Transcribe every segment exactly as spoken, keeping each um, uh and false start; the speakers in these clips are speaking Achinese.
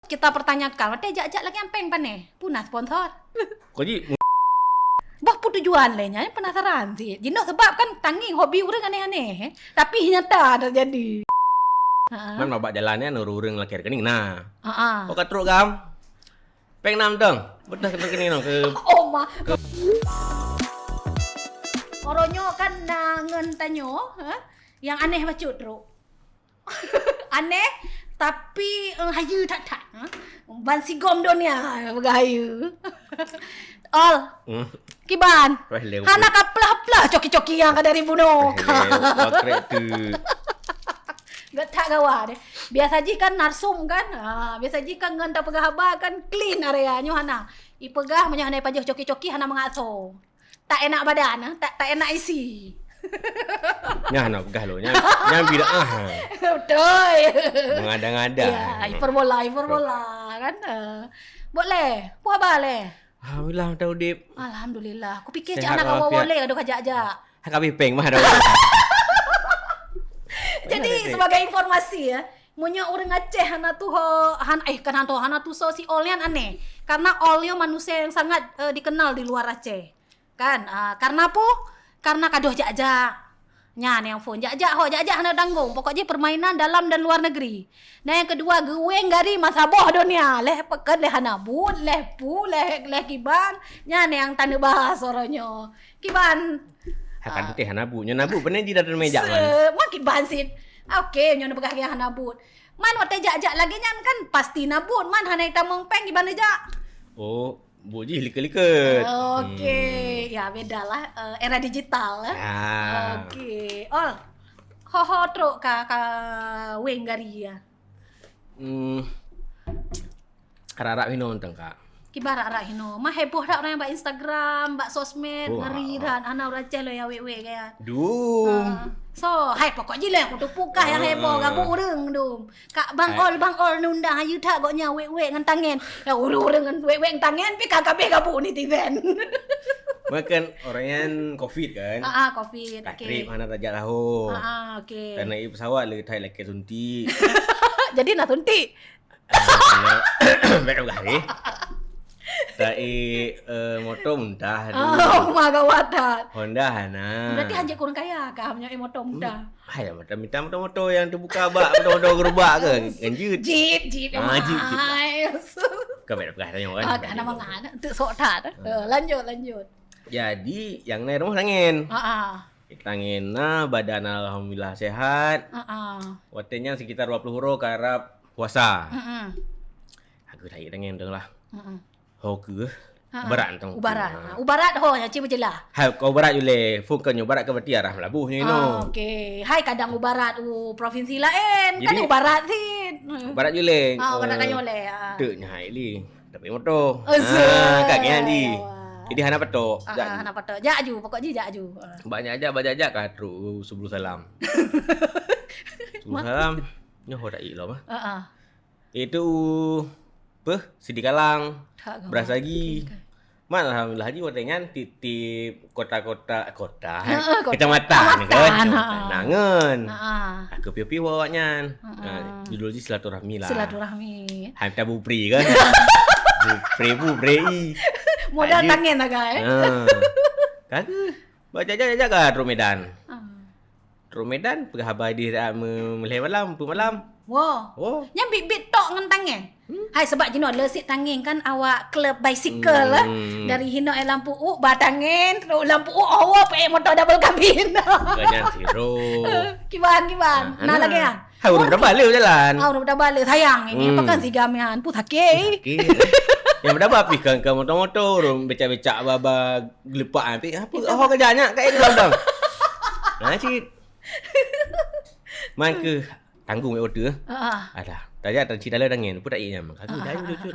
Kita pertanyakan, watèe jak-jak lagèe nyan péng pané? Peue na sponsor? Kok ji? Bah, peue tujuan lé nyan, penasaran cit. Jinoe sebab kan tangieng hobi ureueng aneh-aneh, eh. Tapi nyata terjadi. Ha. Man bak jalan nyan ureueng-ureueng lakèe rekening na. Ha. Kok ka trok gam? Péng nam dong. Beutah rekening nong keu. Oh ma. Uroe nyoe kan na ngon tanyoe, ha? Nyang aneh bacut trok. Aneh, tapi, eh, hayeue that-that, ha? Ban sigom donya, peugah hayeue. Ol. Hmm. Kiban. Wah, lewat. Hana ka plah-plah coki-coki nyang ka dari bunoe. Wah, lewat. Pakrek tu. Gak that gawa deh. Biasa jih kan narsum kan? Ha, biasa jih kan ngon tapeugah haba kan clean area nyoe hana. Ipeugah meunyoe hana ipajoh coki-coki hana mangat so. Tak enak badan, ah, tak, tak enak isi. Nyan hana peugah lôn, nyan, nyan bid'ah, ah. Beutôi. Mengada-ngada. Ya, hiperbola, hiperbola, kan? Eh. Bok lé, peue haba lé? Alhamdulillah, mantap udép. Alhamdulillah. Kupikir cit hana kawa-wa lé, aduh, kajak-jak. Hana habéh péng mah, aduh. Jadi, sebagai informasi, ya, meunyoe ureueng Aceh hana tuho, han-, eh, kan hana tuho, hana tusoe si Ol nyan aneh. Karena Ol nyoe manusia yang sangat, eh, dikenal di luar Aceh. Kan? Ah, karena peue? Karena kadoh jak-jak. Nyan nyang phon jak-jak ho, jak-jak hana tanggong. Pokok jih permainan dalam dan luar negeri. Nah, nyang kedua, geuweng gari meusaboh donya. Leh peken, leh hana buet, leh peue, leh, leh kiban. Nyan nyang taneuk bahas uroe nyoe. Kiban. Haka teuntèe hana buet. Nyoe na buet, pane jih dah teumé jak man. Se-, ma kiban sit. Oke, nyoe neupeugah lagèe hana buet. Man watèe jak-jak lagèe nyan kan pasti na buet, man hana itamong péng kiban jak. Oh, buet jih likot-likot. Oke, hmm. Ya bedalah, eh, era digital, eh. Ya. Oke. Ol, ho-ho trok ka, ka weng gari ya. Hmm. Harap-harap hinoe teuh, Kak. Kiban harap-harap hinoe. Mah heboh that ureueng bak Instagram, bak sosmed, oh, ngeri that. Hana ureueng Aceh lôn nyang wek-wek gaya. Dum. Ha. So, hai pokok jih lé, aku tu pukah nyang heboh, ah, gabuk ureueng dum. Kak Bang Ol, Bang Ol nundang, hayu that gobnyan wek-wek ngon tangen. Ya, ureueng-ureueng ngon wek-wek ngon tangen, pi ka kabeh gabuk netizen. Makan orang yang covid kan? Ah, ah, covid, oke. Takrib hana tajak lahô. Ah, ah, oke. Karena i pesawat lé thai lakèe suntik. Jadi na suntik. Ah, bèk peugah deh. Tahi, eh, moto muntah. Oh, ma gawat that. Honda hana. Berarti hanjeuet kurang kaya kah meunyoe moto muntah? Hmm. Hai, moto minta moto-moto yang terbuka bak moto-moto gerobak ke? Kan jeep. Jeep, jeep. Ah, jeep, jeep. Ai. Kau bèk peugah tanyoe kan? Ah, hana mangat. Untuk sok that. Ah. Eh, lanjut, lanjut. Jadi, yang naik rumah tangen. Ah, ah. Tangen na, badan alhamdulillah sehat. Ah, ah. Watèe nyan sekitar dua puluh uroe karab puasa. Mm-mm. Aku tahi tangen tu lah. Mm-mm. Ho keuh. Ha, ubarat tu. Ubarat. Ha. Ha, ubarat ho, ya, cik berjelas. Hai, kau ubarat ju lé. Phôn kau nyoe ubarat ke berarti arah Meulaboh nyoe, no. Ah, oke. Hai, kadang ubarat u provinsi laén, kan jadi, ubarat sit. Ubarat ju lé. Ah, ubarat, eh, tanyoe lé, ah. Tek nyan hai li. Tapi moto. Oh, ah, kat nyan di. Jadi hana patok. Ah, jak ju. Hana patok. Jak ju, pokok jih jak ju. Ah. Banyak jak, banyak jak ka trok Subul Salam. Subul Salam. Nyoe ho dak ilom ah. Ah, ah. Itu, peh, Sidikalang, Brasagi. Mat, alhamdulillah, haji watèe nyan tiep-tiep kota-kota, kota, ha, kecamatan, kecamatan, kan? Ha. Nangen. Ha. Aku piôh-piôh awak nyan. Ha. Ha, judul jih silaturahmi lah. Silaturahmi. Hai, minta bupri, kan? Bupri, bupri. Modal tangen lah, guys. Ha. Kan? Baca jaga-jaga trok Medan. Ha. Trok Medan, peugah haba dih dak me-, meulhèe malam, peumalam. Woe. Woe. Nyan biet-biet tok ngon tangen. Hmm. Hai, sebab jinoe le sit tangen kan awak klub bicycle, eh. Hmm. Dari hinoe Lampu Uk, ba tangen, trok Lampu Uk, oh, woe, peuék moto double kabin. Bukan nyan siro. Kiban, kiban. Ah, nah, lagèe nyan. Hai, ureueng beudaba le jalan. Ah, ureueng beudaba le. Sayang ini, apa kan si Gam nyan? Pun sakit. Sakit. Yang beudaba pih kan, kan moto-moto, ureueng becak-becak ba-ba geulupak nyan. Tapi apa, apa kerja nyan? Kat itu dong. Nah, cit. Man keuh tanggong wek oto. Heeh. Alah, tajak tan cit dalam tangen. Pun tak iya nyaman. Kaki dah jujur.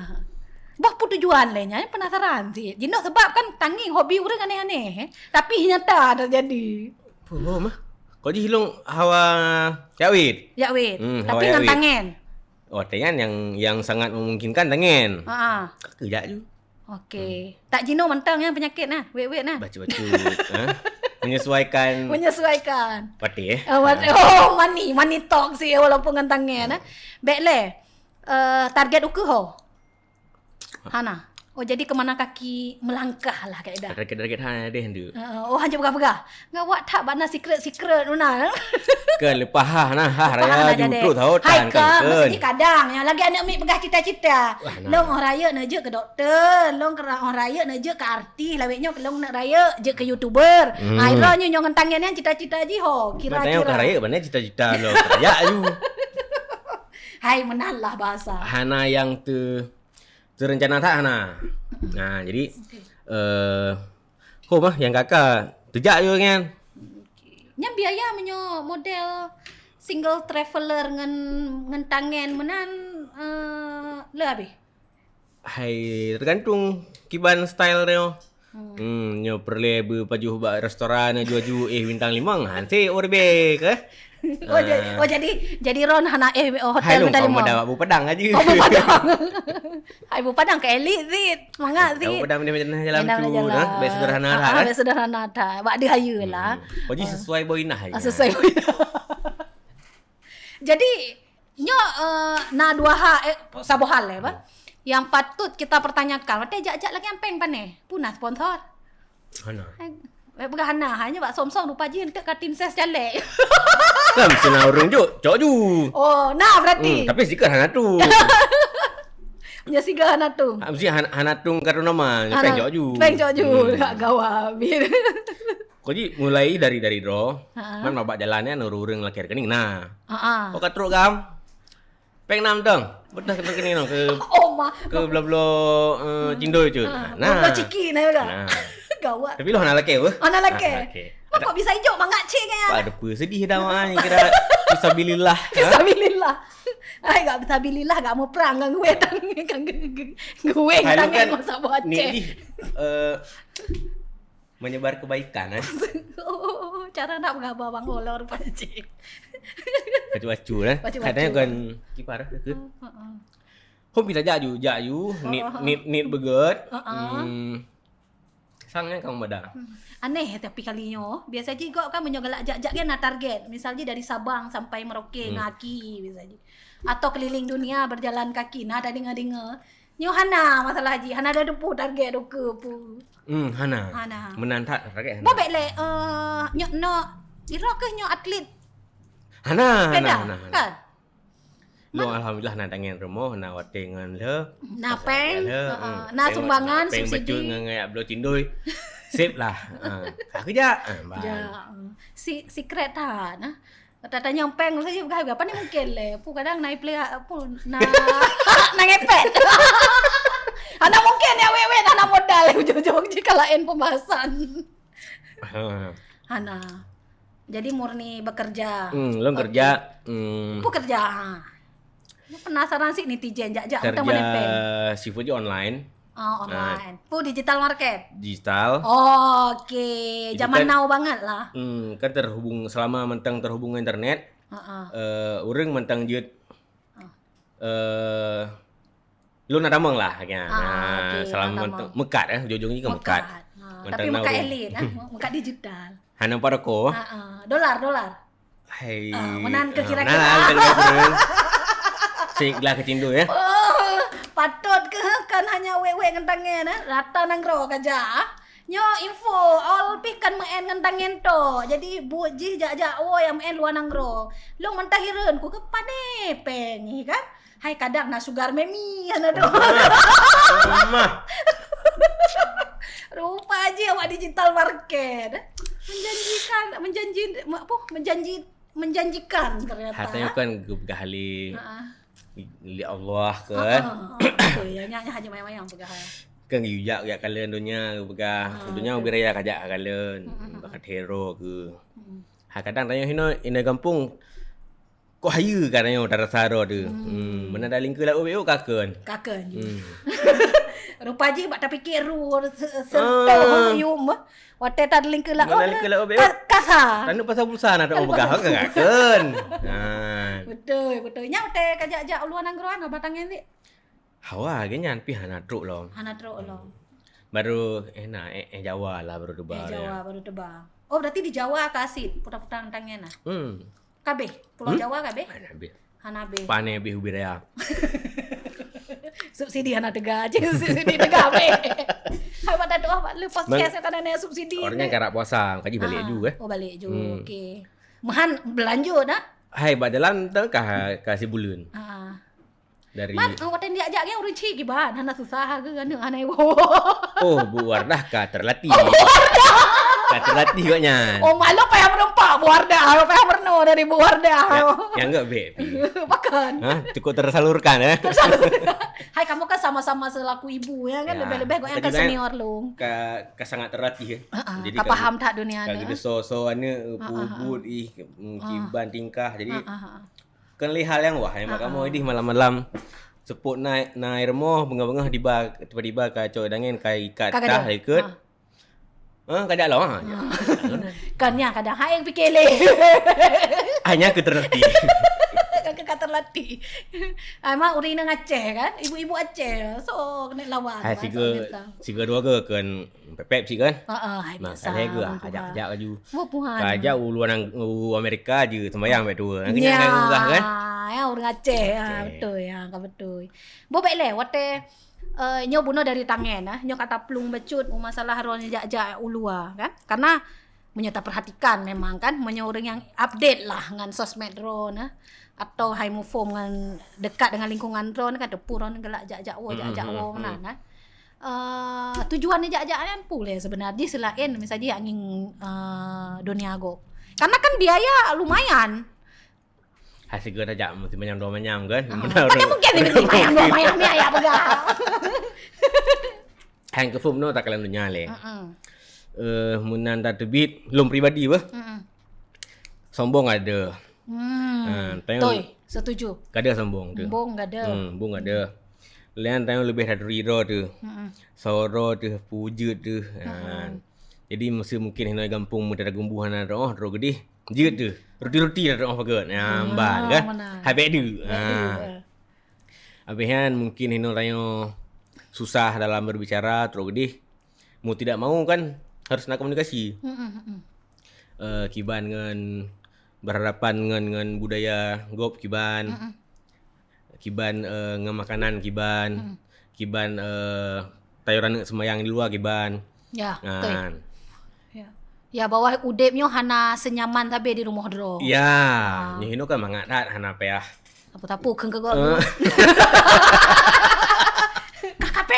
Bah, peue tujuan lé nyan? Penasaran sit. Jinoe sebab kan tangieng hobi ureueng aneh-aneh, eh. Tapi nyata terjadi. Peue mah? Kok jih long hawa jak wit? Jak wit. Hmm, tapi hawa jak ngon wit. Tangen. Oh, tangen yang, yang sangat memungkinkan tangen. Ha ah. Kaki jak ju. Oke. Hmm. Tak jinoe mantong nyan penyakit nah, wet-wet nah. Bacut-bacut, ha? Menyesuaikan. Menyesuaikan. Patih, eh? Ah, wat-, ha. Oh, money, money talk sih walaupun ngon tangen, eh. Hmm. Bèk lé. Eh, target ukeue ho. Hana. Oh, jadi ke mana kaki melangkah lah kaedah. Target-target hana deh tu. Heeh. Oh, hanya peugah-peugah. Ngawak that bak na secret-secret tu na. Kan leupah ha na, ha raya ju terus tau. Hai kan, kan, kan. Maksudnya kadang yang lagi aneuk miet peugah cita-cita. Wah, nah. Long oh rayeuk na jeuet ke doktor, long ke orang rayeuk na jeuet ke artis, lawet nyoe long nak rayeuk jeuet ke YouTuber. Hmm. Hai, droe nyoe nyoe ngon tangen nyan cita-cita jih ho. Kira-kira. Mak tanya ka rayeuk, mana cita-cita lo. Rayeuk ju. Hai, meunan lah bahasa. Hana yang te-, terencana that hana. Nah, jadi, eh, ho mah yang kakak tejak ju nyan. Nyan biaya meunyoe model single traveler ngon, ngon tangen meunan, eh, le habéh? Hai, tergantung kiban style nyoe. Hmm. Hmm, nyoe peureulée beupajoh bak restoran aju-aju éh bintang limong, ha, si urbe ke? Oh, ja-, oh, jadi, jadi Ron hana éh, oh, hotel bintang limong. Hai, long kamu dah bak Bu Padang aja. Oh, Bu Padang. Hai, Bu Padang ke elit, Zit. Semangat, Zit. Bu Padang ni macam mana jalan tu, nah? Baik sederhana lah, kan? Baik sederhana dah. Bak dia hayu lah. Pokoknya sesuai boinah aja. Ah, sesuai boinah. Jadi, nyoe, eh, na dua hal, eh, saboh hal, eh, bah. Yang patut kita pertanyakan, watée jak-jak lagi ampeng pane? Puna sponsor? Hana. Eh, peugah hana, hanya bak som-som rupa jih enteuk ka tim ses caleg. Kan, sena ureueng jok, cok ju. Oh, na berarti. Hmm, tapi stiker hana tu. Nya stiker hana tu. Ha, mesti hana, hana tu kartu nama, peng cok ju. Peng cok ju, hmm. Gak gawa. Kok ji mulai dari, dari droe, ha, man bak jalan nyan ureueng lakée rekening na. Ha. Oh ka trok gam. Peng nam dong. Beutah ke rekening dong ke, oh, ma, ke bla-bla, eh, cindoi tu. Ha, nah. Bla-bla ciki na ka. Nah. Gawat. Tapi lo hana lakée apa? Hana lakée. Hana lakée. Mak kok bisa ijok mangat cik kan? Ada apa sedih dah mak ni kira fisabilillah. Fisabilillah. Ai gak fisabilillah gak mau perang ngan gue tang kan gue tang kan masa bocah. Ni, eh, menyebar kebaikan, eh. Oh, cara nak mengaba bang olor pasti. Pacu-pacu, eh. Pacu-pacu. Katanya kan kipar ke? Heeh, heeh. Hom kita jak ju, jak ju, nit, nit, nit beugét. Heeh. Hmm. Sang nyan kamu mada. Hmm. Aneh tapi kali nyoe. Biasa ji gok kan meunyoe galak jak-jak kan na target. Misal ji dari Sabang sampai Merauke ngaki biasa ji. Atau keliling dunia berjalan kaki. Na ada dengar-dengar. Nyoe hana masalah ji, hana ada depu target doke pu. Hmm, hana. Hana. Meunan that target hana. Babek lé, eh, nyoe no iro keuh nyoe atlet. Hana, hana, hana, hana. Kan? Lo alhamdulillah na tangen rumoh, na watée ngon le. Na peng, heeh, na sumbangan subsidi. Peng bacut ngon ngayak bloe cindoi. Sip lah. Ha. Ka keujak. Ha, bang. Ja. Si, secret that, nah. Tatanyong peng saja peugah, apa ni mungkin lé. Pu kadang na iplé, pu na, na ngepet. Hana mungkin ya wet-wet hana modal ujong-ujong jih ka laén pembahasan. Ha. Hana. Jadi murni bekerja. Hmm, lom kerja. Hmm. Pu kerja. Ha. Penasaran sih netizen jak-jak untuk menepeng. Kerja seafood je online. Ah, online. Pu digital market. Digital. Oke, zaman now banget lah. Hmm, kan terhubung selama mantong terhubung internet. Heeh. Eh, ureueng mantong jeuet. Ah. Eh, lôn na tamong lah. Ah, nah, oke, selama mantong meukat eh, ujong-ujong ni kan meukat. Meukat. Ah, tapi meukat elit, ah, meukat digital. Hana paroko. Heeh. Dolar, dolar. Hai. Ah, meunan ke kira-kira. Nah, kan kira-kira. Sik lah kecindui ya. Oh, patut ke kan hanya wek-wek ngon tangen eh. Rata nanggroe ka jak. Nyoe info, all pih kan meu'en ngon tangen to. Jadi buet jih jak-jak woe nyang meu'en luwa nanggroe. Long mantah hireuen ku ke pane peng ngi kan. Hai kadang na sugar mami hana tu. Mah. Rupa jih awak digital market. Menjanjikan, menjanji, apa? Menjanji, menjanjikan ternyata. Hata nyoe kan geupeugah lé, lé Allah kan. Heeh, betul ya. Nyan, nyan hanya mayang-mayang peugah. Kan geujak, geujak kalon donya geupeugah. Donya ubé raya kajak kalon. Bakat hero ke. Ha kadang tanyoe hino inai gampông. Kok hayeue ka tanyoe tarasa droe tu. Hmm. Hmm, meunan dalingkeu laôt bék kakon. Kakon. Hmm. Rupa jih bak tapike ru se-, sentoh yum. Watée talingkeu laôt. Meunan lingkeu laôt bék. Ka-, kasa. Taneuk pasang pulsa na tapeugah ka kakon. Ha. Betul, betul. Nya watée kajak-jak uluan nanggroe hana batang nyan dik. Hawa ge nyan pih hana trok lom. Hana trok lom. Baru eh na eh, eh Jawa lah baru teuba. Eh Jawa baru teuba. Oh berarti di Jawa ka asit putar-putar tangen nah. Hmm. Kabeh, Pulau Jawa kabeh? Hana habéh. Hana habéh. Pane habéh ubit raya. Subsidi hana teuga je, subsidi teuga habéh. Hai, pada doa, Pak, lepas Man- cash kan ada subsidi. Orang nyan karak puasa, kaji balik Ah, ju, eh. Oh, balik ju. Hmm. Okey. Meuhan belanjut dah. Hai, bak jalan tu ka, ka sibuleuen. Ah. Dari Man, oh, watèe jak-jak nyan ureueng cit kiban, hana susah ke, hana, hana iwoe. Oh, Bu Wardah ka terlatih. Oh, Bu Wardah. Ka terlatih kok nyan. Oh, malu payah meureumpok Bu Wardah, payah meureunoe dari Bu Wardah. Ya, yang enggak bek pi. Pakon. Ha, cukup tersalurkan, eh. Tersalurkan. Hai, kamu kan sama-sama selaku ibu, ya kan? Ya, lebih-lebih kok yang ke senior lu. Ka, ka sangat terlatih, ya. Ha, ha. Jadi ka paham that dunia ni. Ka geudeso-so aneuk, ha, ha, ha, pubut ih, hmm, ha, kiban tingkah. Jadi, ha, ha, ha. Kan lé hal nyang wah, nyang bak kamoe idih malam-malam. Seupôt na, na air moh, beungoh-beungoh tiba, tiba-tiba ka cok dangén, ka ikat tah, ikot. Ha. Ha, ka jak lom, ha. Kan nyan kadang hai piké lé. Hanya ke terlatih. Kan ke ka terlatih. Ai, mak ureueng inong Aceh kan? Ibu-ibu Aceh. So, kena lawan. Hai, siga, siga dua ke kan Pepet cit kan? Ha, ha, hai, biasa. Makanya ke, ah, ajak-ajak laju. Bubuhan. Ka ajak u luar nang-, u Amerika je sembayang bak dua. Nang kena kan? Ya, ureueng Aceh. Ya, betul, ya, ka betul. Bo bek lé, watèe, eh, nyoe bunoe dari tangen, ah, nyoe ka taplueng bacut u masalah droe jak-jak u luar, kan? Karena meunyoe taperhatikan memang kan, meunyoe ureueng nyang update lah ngan sosmed droe, nah, atau hai muphom ngan dekat dengan lingkungan droe kan, teupeu droe galak jak-jak woe, jak-jak woe meunan, nah. Eh, tujuan jak-jak nyan peue lé seubeuna jih, seulaén misalnya jih angin, eh, dunia gob. Karena kan biaya lumayan. Hai siga tajak meusimanyam dua manyam kan? Ah, mana mungkin ni meusimanyam dua manyam ni, ya peugah. Hai keuphom nyoe takalon dunia lé. Mm-mm. Eh, meunan tateubiet lôn pribadi beuh. Mm-mm. Sombong ada. Hmm. Ha, tayong. Betul, setuju. Kada sombong tu. Embong kada. Hmm, embong kada. Lain tayong leubeh taturi droe tu. Mm-mm. Soro tu, pujeuet tu. Ha. Mm-mm. Jadi masa mungkin hinoe gampông meutada gumbuh hana droe, droe geudeh. Jeuet tu. Ruti-ruti dah droe pagot. Ya, meunan kan? Hai bek du. Bek du, ha. Habis nyan mungkin hinoe tayong susah dalam berbicara, droe geudeh. Mau tidak mau kan harus na komunikasi. Mm-mm, mm-mm. Eh, kiban ngon berhadapan ngon, ngon budaya gob kiban. Mm-mm. Kiban, eh, ngon makanan kiban. Mm. Kiban, eh, tayong raneuk sembayang di luar kiban. Ya, betul. Ngan. Ya. Ya, bahwa udeb nyoe hana senyaman sabe di rumoh droe. Ya, nyoe hinoe kan mangat that hana payah. Tapu-tapu kheun keu gob. Eh. K K P.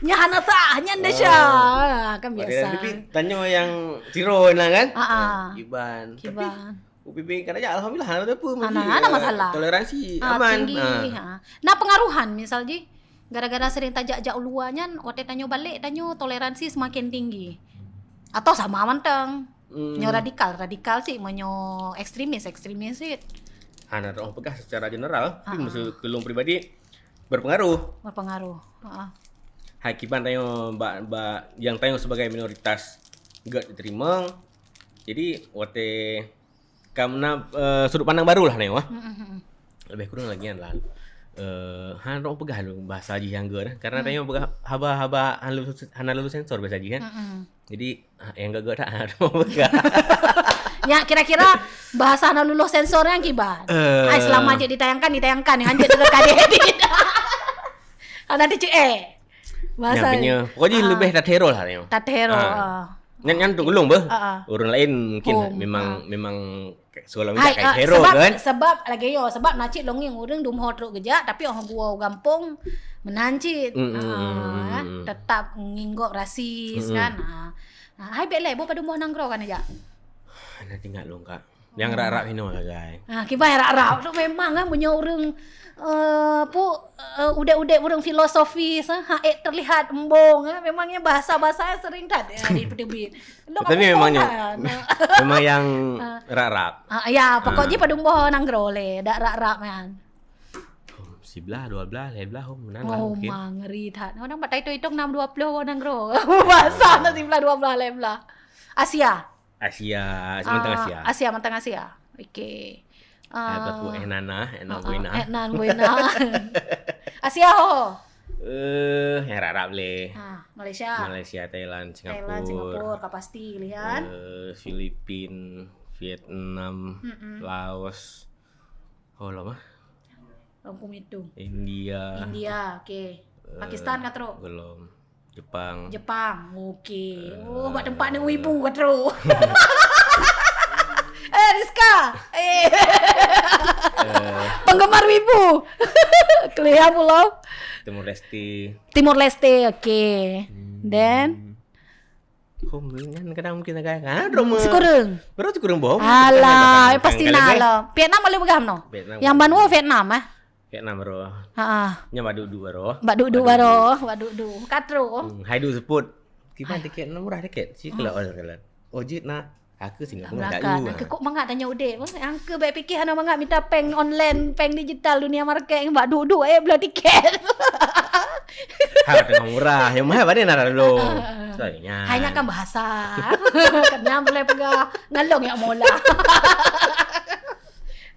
Nyan hana sah, nyan desya. Ah. Kan biasa. Tapi tanyoe nyang siro na kan? Ah, ah. Kiban. Kiban. Tapi U P B kan aja alhamdulillah hana ada apa. Hana, hana masalah. Toleransi aman. Tinggi. Ha. Nah, pengaruhan misal jih gara-gara sering tajak-jak u luar nyan, watèe tanyoe balek tanyoe toleransi semakin tinggi. Atau sama mantong. Hmm. Nyoe radikal, radikal sih, meunyoe ekstremis, ekstremis sih. Hana droe peugah secara general, tapi masa keu lôn pribadi berpengaruh. Berpengaruh. Ha. Hai kiban tanyoe bak, bak nyang tanyoe sebagai minoritas gèt diterima. Jadi watèe ka meunan, eh, sudut pandang baru lah nyoe. Hmm, hmm, hmm. Lebih kurang lagi nyan lah. Eh, hana droe peugah lôn bahasa jih nyang gèt, karena tanyoe peugah haba-haba hana lulus, hana lulus sensor bahasa jih kan. Hmm, hmm. Jadi, ha, nyang gèt-gèt that, ha, droe peugah. Nyan kira-kira bahasa hana lulus sensor nyan kiban. Eh. Ai, selama jeuet ditayangkan, ditayangkan, nyan jeuet teuka diedit. Hana diceuek. Bahasa. Nyan punya, pokoknya lebih tatero lah nyoe. Tatero, ah. Nyan, nyan untuk ulôn beuh. Ah, ah. Ureueng lain mungkin memang, memang sekolah minta kai hero kan? Sebab lagèe nyoe, sebab na cit lôn ngieng ureueng dumho trok geujak, tapi 'oh geuwoe u gampông meunan cit. Mm, mm, mm, mm, mm. Tetap ngieng gob rasis kan. Ah. Ah, hai bèk lé, boh padum boh nanggroe kan jak? Hana teuingat lôn, Kak. Nyang rab-rab hinoe sagai. Ah, kiban rab-rab tu memang kan, meunyoe ureueng, eh, pu, eh, udeb-udeb ureueng filosofis, eh, haék terlihat embong, eh, memang nyang bahasa-bahasa sering that, eh, dipeuteubiet. Tapi memang nyoe, memang nyang rab-rab. Ah, ya, pokok jih padum boh nanggroe lé, dak rab-rab nyan. Siblah, dua blah, lhèe blah, oh, meunan lah mungkin. Oh, ma, ngeri that. Orang bak taitong-itong nam dua ploh boh nanggroe. Bahasa na siblah, dua blah, lhèe blah. Asia. Asia, mantong Asia. Asia, mantong Asia. Okey. Ah, pelaku Enana, Enana Buena. Enana Buena. Asia ho. Eh, nyang rab-rab lé. Ha, Malaysia. Malaysia, Thailand, Singapura. Thailand, Singapura, ka pasti lihat. Eh, Filipin, Vietnam, Laos. Oh, lom ah. Lam kumitung. India. India, okey. Eh, Pakistan ka trok? Belum. Jepang. Jepang, okey. Eh, oh, bak tempat aneuk wibu ka trok. Eh, Rizka. Eh. Eh. Penggemar wibu. Kelihatan pulo. Timor Leste. Timor Leste, okey. Hmm. Then? Hom, nyan kadang mungkin agak, ha, drama. Sikureueng. Baru sikureueng boh. Alah, eh, pasti na lah. Vietnam boleh peugah no? Vietnam. Yang banua Vietnam, eh? Vietnam baru. Ha ah. Nya bak duek-duek baru. Bak duek-duek baru, bak duek-duek. Ka trok. Hmm, hai duek seupôt. Kiban tiket, na murah tiket. Si kalau on kalau. Oh, jeuet na. Aku singgah Melaka. Aku kok mangat tanya udép. Angka baik fikir hana mangat mita péng online, péng digital dunia market bak duek-duek eh bela tiket. Ha, tengah murah. Yang mahal pada nak dulu. Soalnya. Hanya kan bahasa. Kena boleh pegang ngalong yang mola.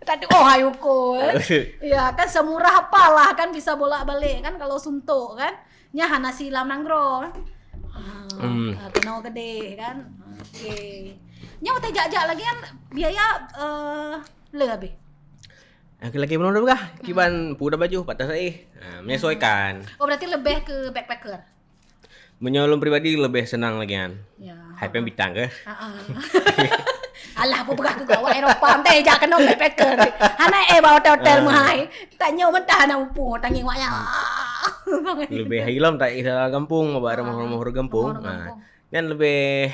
Tak ada oh hai ukur. Ya kan semurah apalah kan bisa bolak-balik kan kalau suntuk kan. Nya hana silam nanggroe. Ah, hmm. Ah, keunoe keudeh kan. Okey. Nyoe utai jak-jak lagi kan biaya eh le habis. Lagi belum dah peugah. Kiban pu dah baju patah saih. Ha, menyesuaikan. Oh berarti lebih ke backpacker. Meunyoe lôn pribadi lebih senang lagi kan. Ya. Hai peng bitang ke? Ha ah. Alah, apa peugah keu awak Eropa, teh jak keunoe backpacker. Hana eh bak hotel-hotel meuhai. Tanyoe mentah hana mupu, tangieng wak nyan. Lebih hai lom tak isa gampong, bak rumah-rumah ureueng gampong. Nyan lebih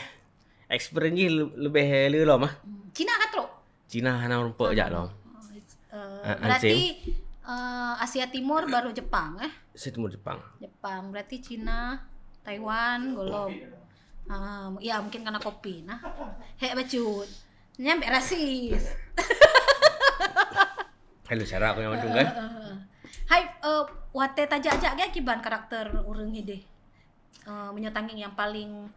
experience jih lebih le lom ah. Cina ka trok? Cina hana rumpok jak lom. Uh, berarti uh, Asia Timur baru Jepang eh? Asia Timur Jepang. Jepang berarti Cina, Taiwan, golom. Ah, ya mungkin karena kopi nah. Hek bacut. Nyampe rasis. Kalau cara aku yang mandum kan. Hai, uh, watée tajak-jak ke kiban karakter ureuëng hideh. Uh, meunyoe tangieng yang paling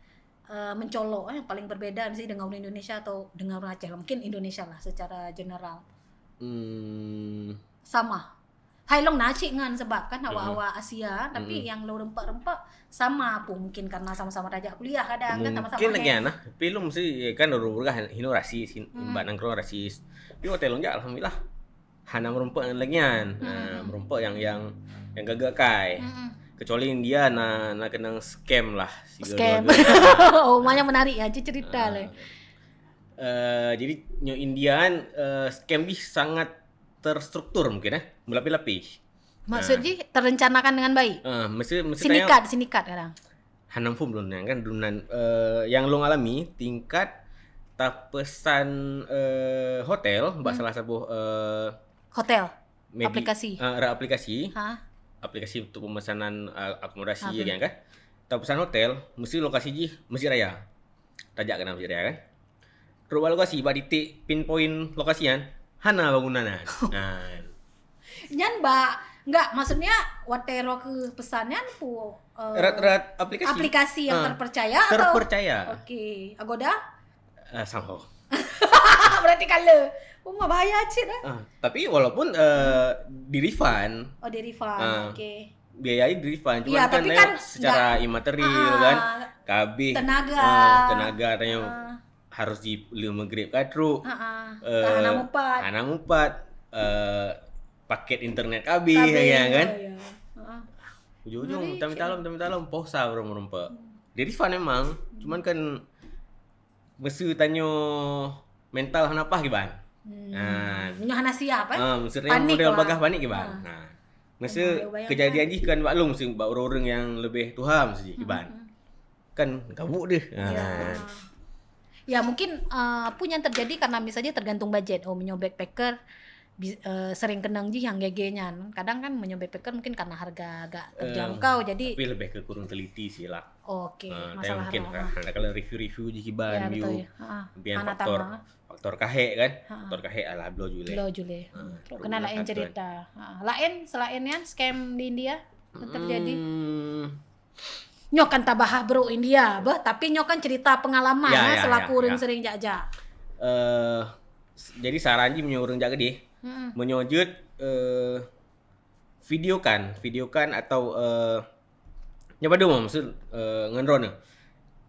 uh, mencolok, eh, yang paling berbeda mesti dengan orang Indonesia atau dengan orang Aceh. Mungkin Indonesia lah secara general. Hmm. Sama. Hai long na cit ngan sebab kan awak-awak Asia, tapi yang lo rempek-rempek sama pun mungkin karena sama-sama tajak kuliah kadang kan sama-sama. Mungkin lagi anak, tapi lo mesti kan orang bergah hino rasis, hin, hmm. Bak nangkrong rasis. Tapi hotel long jak alhamdulillah. Hana meureumpok ngon lagèe nyan. Hmm. Ha, meureumpok nyang, nyang, nyang gagak kai. Hmm. Kecuali India na, na keunong scam lah. Scam. Oh, banyak menarik ya cerita le. Eh, jadi nyoe India kan, eh, scam jih sangat terstruktur mungkin eh, berlapis-lapis. Maksud jih terencanakan dengan baik. Eh, mesti, mesti sindikat, sindikat kadang. Hana muphom lôn nyan kan, lôn nyan, eh, nyang lôn alami tingkat tapeusan, eh, hotel bak salah saboh, eh, hotel. Aplikasi. Eh, aplikasi. Ha? Aplikasi untuk pemesanan, eh, akomodasi kan, kan. Tapeusan hotel, mesti lokasi jih Mesjid Raya. Tajak keunan Mesjid Raya kan. Trok bak lokasi, bak titik pinpoint lokasi nyan, hana bangunan nyan. Nyan bak, enggak, maksudnya watèe roh keu pesan nyan pu, eh, rat-rat aplikasi. Aplikasi yang terpercaya atau? Terpercaya. Okey, Agoda? Eh, somehow. Berarti kala. Uma bahaya cit eh. Ah, tapi walaupun eh, di refund. Oh, di refund. Ah. Okey. Biaya di refund. Cuma ya, kan, tapi kan secara imaterial kan. Kabeh tenaga. Ah, tenaga tanya. Ah. Harus di le Maghrib ka trok. Ha ah. Eh, hana mupat. Hana mupat. Eh, paket internet kabeh ya kan. Ya. Ha. Ujung-ujung taminta lom, taminta lom, posa baru meureumpok. Di refund memang, cuman kan meusu tanyoe mental hana paih kiban. Hmm. Ha. Nyoe hana siap eh. Ha, meusu tanyoe model bagah panik kiban. Ha. Meusu kejadian jih kan bak lôn meusu bak ureuëng-ureuëng nyang leubeh tuha meusu jih kiban. Hmm. Kan gabuk deh. Ya. Ya mungkin uh, pun yang terjadi karena misalnya tergantung budget. Oh meunyoe backpacker uh, sering kenang jih yang gege nyan. Kadang kan meunyoe backpacker mungkin karena harga agak terjangkau uh, jadi tapi lebih ke kurang teliti sih lah. Oke, uh, masalah mungkin harga. Kalau review-review jih kiban ya, betul, ya. Biar faktor faktor kahek kan. Ha. Faktor kahek alah bloe juleh. Bloe juleh. Ha. Kena lain cerita. Ha. Lain selain yang scam di India yang terjadi. Hmm. Nyoe kan tabahas bro India beh, tapi nyoe kan cerita pengalaman ya, ya, selaku ya, ureuëng ya. Sering jak-jak. Uh, jadi saran jih meunyoe ureuëng jak keudeh, hmm. Meunyoe jeuet uh, videokan, videokan atau uh, nyoe padum maksud uh, ngon drone.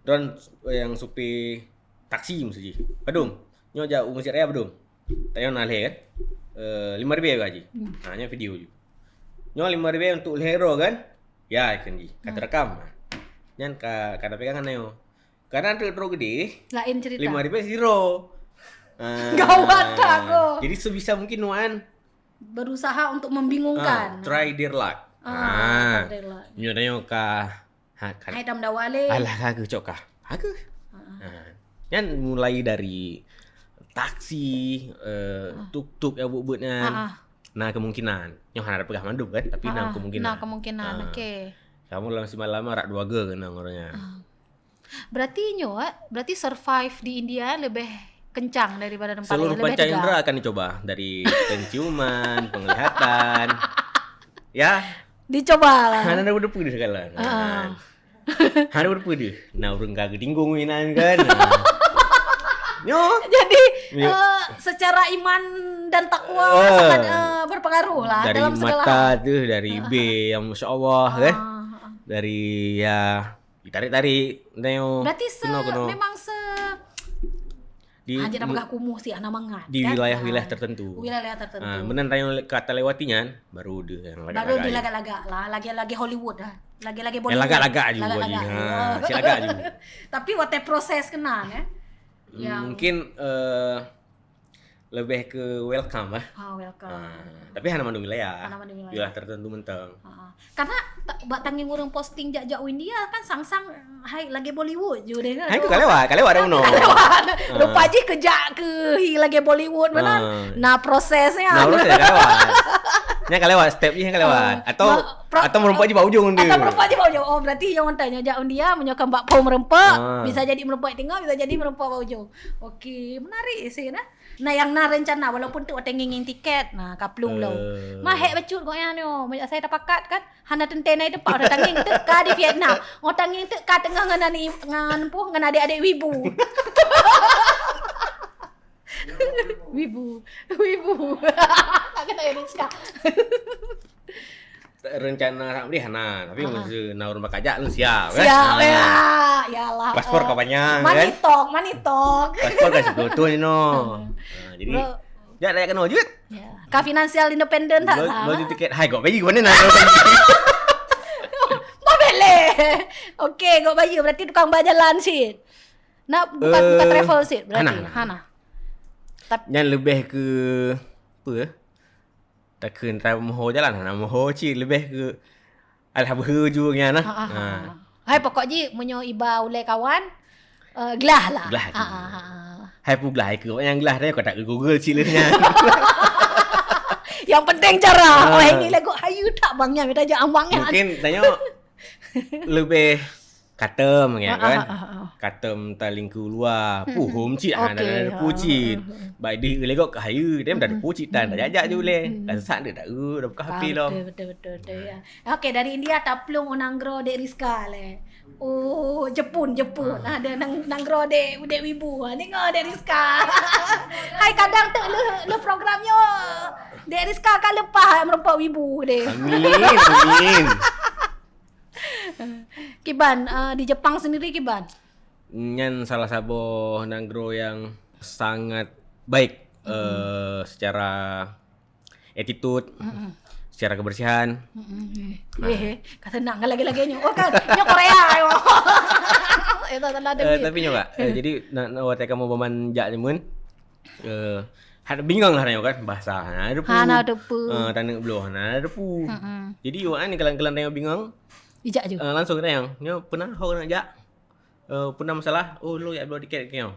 Drone yang supir taksi maksud jih. Padum. Nyoe jak u Mesjid Raya padum. Tanyoe na lhèe kan? eh, lima ribèe ka jih. Hmm. Ha, nyan video jih. Nyoe lima ribèe untuk lhèe droe kan? Ya, kan jih. Ka teurekam. Ha. Nyan ka, ka na pegangan nyoe. Kadang trok-trok gede, lain cerita. Lima ribèe zero. Ah, gawat tak, kok? Jadi sebisa mungkin nuan berusaha untuk membingungkan. Ah, try their luck. Ah, ah, try their luck. Nyoe tanyoe ka, ha, kan. Hai tam dawa lé. Alah, ka keucok kah? Ha keuh. Ah. Ah. Nyan mulai dari taksi, eh, tuk-tuk nyang buet-buet nyan. Ah, ah. Na kemungkinan. Nyoe hana peugah mandum kan, tapi na kemungkinan. Na kemungkinan, ah, oke. Kamoe lam simalam rak dua geu keunong uroe nyan. Ah. Berarti nyoe, eh, berarti survive di India lebih kencang daripada tempat lain, lebih tegak. Seluruh panca indera akan dicoba, dari penciuman, penglihatan. Ya. Dicoba lah. Hana ada peudeuh segala. Ah. Hana ada peudeuh. Nah, ureueng ka geutinggung inan kan. Nyoe. Jadi, eh, secara iman dan takwa sangat, eh, berpengaruh lah dalam segala hal. Dari mata tu, dari B yang masya Allah kan. Ah, ah. Dari ya Ditarik-tarik, nyoe. Berarti se-, keunoe, keunoe. Memang se-, di, ah, jangan peugah kumuh sih, hana mangat, di kan? Wilayah-wilayah tertentu. Wilayah tertentu. Ah, meunan tanyoe ka talewati nyan, baru deuh nyang lagak-lagak. Baru deuh lagak-lagak lah, lagèe-lagèe Hollywood lah. Lagèe-lagèe Bollywood. Lagak-lagak juga. Lagak-lagak juga. Ha, si lagak juga. Tapi watèe proses keunan, eh. Hmm, ya. Mungkin, eh, lebih ke welcome, eh. Ah, welcome. Ah, tapi hana mandum wilayah. Hana mandum wilayah. Wilayah tertentu mantong. Ah, ah. Karena ta-, bak tangieng ureueng posting jak-jak u India kan sang-sang hai lagèe Bollywood ju deh kan. Hai, tu ka lewat, ka lewat dah bunoe. Ka lewat. Ah. Rupa jih keujak keu hi lagèe Bollywood meunan. Ah. Nah, prosesnya. Nah, proses ka lewat. Nya ka lewat, step jih ka lewat. Ah. Atau, ma-, pro-, atau meureumpok jih bak ujong tu. Atau meureumpok jih bak ujong. Oh, berarti nyang tanya jak u India, meunyoe kan bak phôn meureumpok, ah, bisa jadi meureumpok tinggai, bisa jadi meureumpok bak ujong. Okey, menarik sih nah. Nah, nyang na reuncana, walaupun tu watèe ngieng-ngieng tiket, nah, ka plueng lom. Eh. Mahek bacut gobnyan nyoe. Meunyoe asai tapakat kan, hana teuntèe na di teumpat, watèe tangieng teuk ka di Vietnam. Watèe tangieng teuk ka teungoh ngon aneuk, ngon, peue, ngon adék-adék wibu. Wibu. Wibu. Tak kena ya, Rizka. Rencana rak deh hana, tapi, ah, masa na ureueng bakajak lôn siap, eh. Siap, ah, ya. Yalah. Paspor, eh, ka panyang, money kan? Talk, money talk. Paspor ka siplôh thôn inoe. Hmm. Ah, jadi, bro, jak rakyat keunoe jeuet. Ya. Ka finansial independent tak? Beli, beli tiket. Hai, gok bayi, mana nak? Mau beli. Okey, gok bayi. Berarti tukang ba jalan cit. Nak buka, buka, eh, travel cit berarti. Hana, hana. Hana. Tap- Nyan lebih ke, apa, eh? Takheun tamoho jalan, hana moho cit, leubeh keu alah beuhe ju nyan nah. Ha, ha, ha. Ha. Hai, pokok jih, meunyoe iba ulèe kawan, eh, glah lah. Glah ju. Ha, ha, ha, ha. Hai peuglah, hai keu awak nyang glah, tapi ka tak keu Google cit leuh nyan. Yang penting cara. Ha. Oh, ini lagu hayu tak bang nyan, minta jak abang nyan. Mungkin tanyoe leubeh Katem, ya kan? Ah, ah, ah, ah. Katem talingku luwa. Hmm, hmm. Puhom cit, ha, okey, dah ada pucit. Ah, ah, ah. Baik di legok ke hayu, dia dah ada pucit, dah, dah jajak je uleh. Hmm, hmm. Dah sesak dia, dah, uh, dah buka H P lom. Ah, betul, betul, betul, betul, ya. Okey, dari India taplueng u nanggroe Dek Rizka leh. Oh, Jepun, Jepun. Ah. Ada nang-, nanggroe Dek, Dek Wibu. Ah, dengar Dek Rizka. Hai, kadang tu le, le program nyoe. Dek Rizka ka leupah meureumpok Wibu deh. Amin, amin. Kiban, eh, di Jepang sendiri kiban? Nyan salah saboh nanggroe yang sangat baik, mm-mm, eh, secara attitude, mm-mm, secara kebersihan. Mm-mm. Nah. Eh, eh, kata nak kan lagi-lagi nyoe. Oh, kan, nyoe Korea, ayo. Eh, tak, tak ada duit. Eh, tapi nyoe, Kak, eh, jadi, nak, nak watèe kamoe baman jak nyoe, eh, hana bingong lah nyoe kan, bahasa hana ada pu. Hana ada pu. Eh, taneuk bloe hana ada pu. Mm-mm. Jadi, awak ni kalan-kalan tanyoe bingong, ijak je. Eh, langsung tanyong. Nyoe pernah ho nak jak? Eh, pernah masalah, "Oh, lo jak bloe tiket keu nyoe."